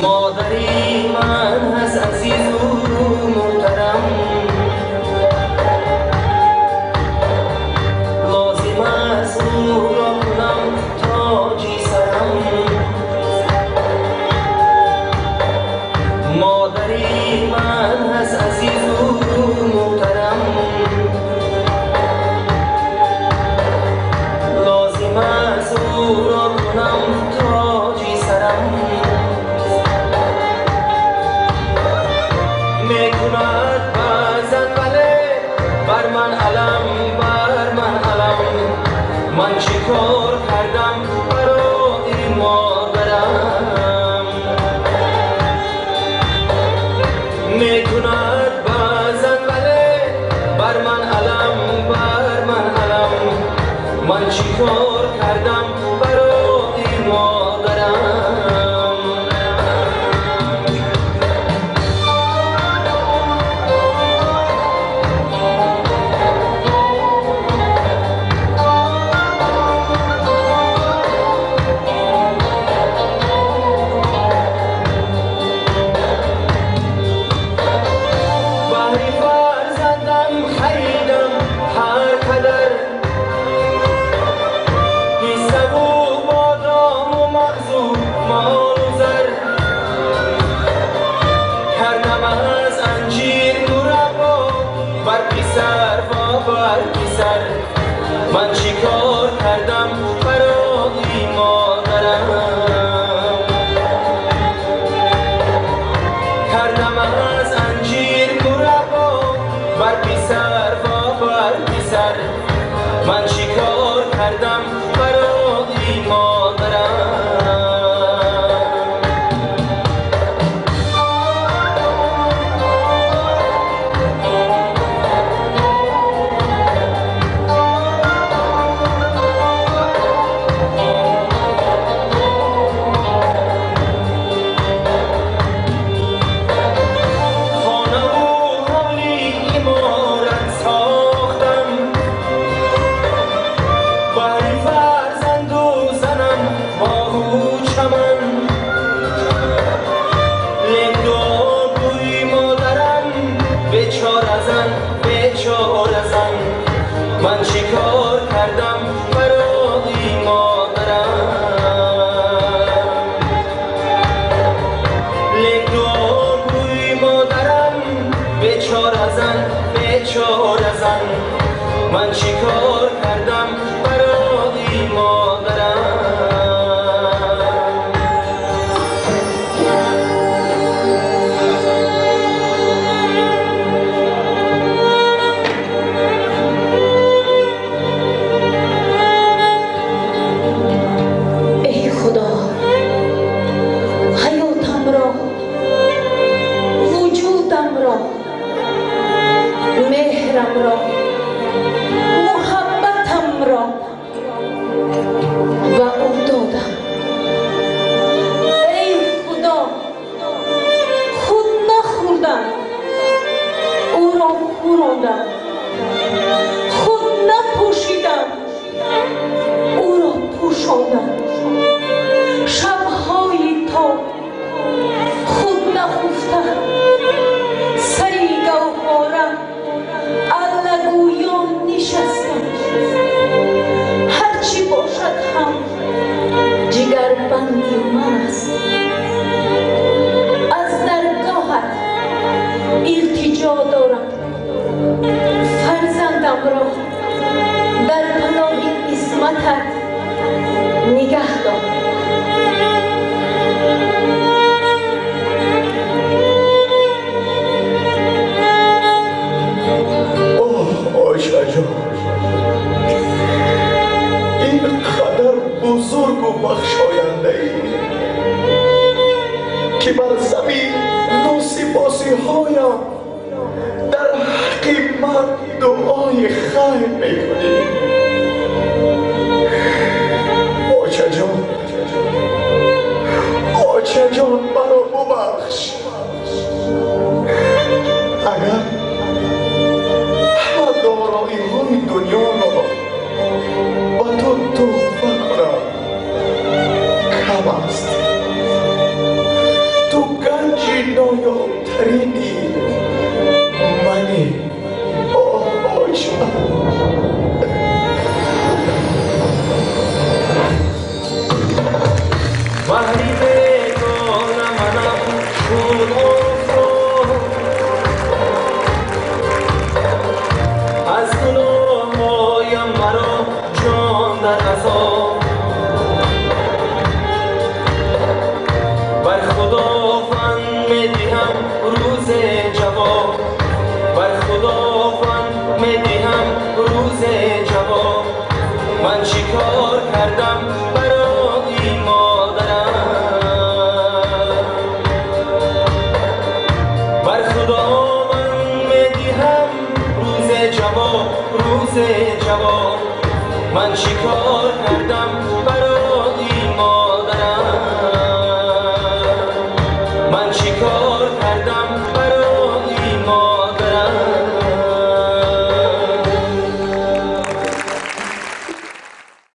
Модари ман ҳаст азизу муҳтарам, лозим аст ӯро кунам тоҷи сарам. Модари ман ҳаст азизу муҳтарам, лозим аст ӯро кунам тоҷи сарам. Мекунад баъзан вале бар ман алам, бар ман алам. Ман чӣ кор кардам барои модарам? Мекунад баъзан вале бар ман алам, бар ман алам. Ман чӣ кор кардам барои модарам? Баҳри фарзандам харидам ҳар қадар ҳиссаву бодому мағзу молу зар. Кардам аз анҷир мураббо бар писар, во бар писар. Ман чӣ кор кардам барои модарам? Кардам аз анҷир мураббо бар писар, во бар писар. Ман чӣ кор кардам барои модарам? Хонаву ҳавли иморат сохтам, баҳри фарзанду занам боғу чаман. Лек дуогӯи модарам бечора зан, бечора зан. Ман чӣ кор кардам барои модарам? Лек дуогӯи модарам бечора зан, бечора зан. Ман чӣ кор кардам барои модарам? Эй Худо, ҳаётамро, вуҷудамро, меҳрамро, муҳаббатамро ба ӯ додам. Эй Худо, худ нахӯрдам, ӯро хӯрондам, худ напӯшидам, ӯро пӯшондам. Шабҳои тоб худ нахуфта, сари гавҳора аллагӯён нишастам. Ҳарчи бошад ҳам ҷигарбанди ман аст. Аз даргоҳат илтиҷо дорам, фарзандамро дар паноҳи исматат нигаҳ дор. Оҳ, Оишаҷон, ин қадар бузургу бахшояндаӣ, ки бар замин носипосиҳоям дар ҳаққи ман дуои хайр мекунӣ. Очаҷон, очаҷон, маро бубахш. медиҳам рӯзе ҷавоб, бар Худованд медиҳам рӯзе ҷавоб. Ман чӣ кор кардам барои модарам? Бар Худованд медиҳам рӯзе ҷавоб, рӯзе ҷавоб. Ман чӣ кор кардам?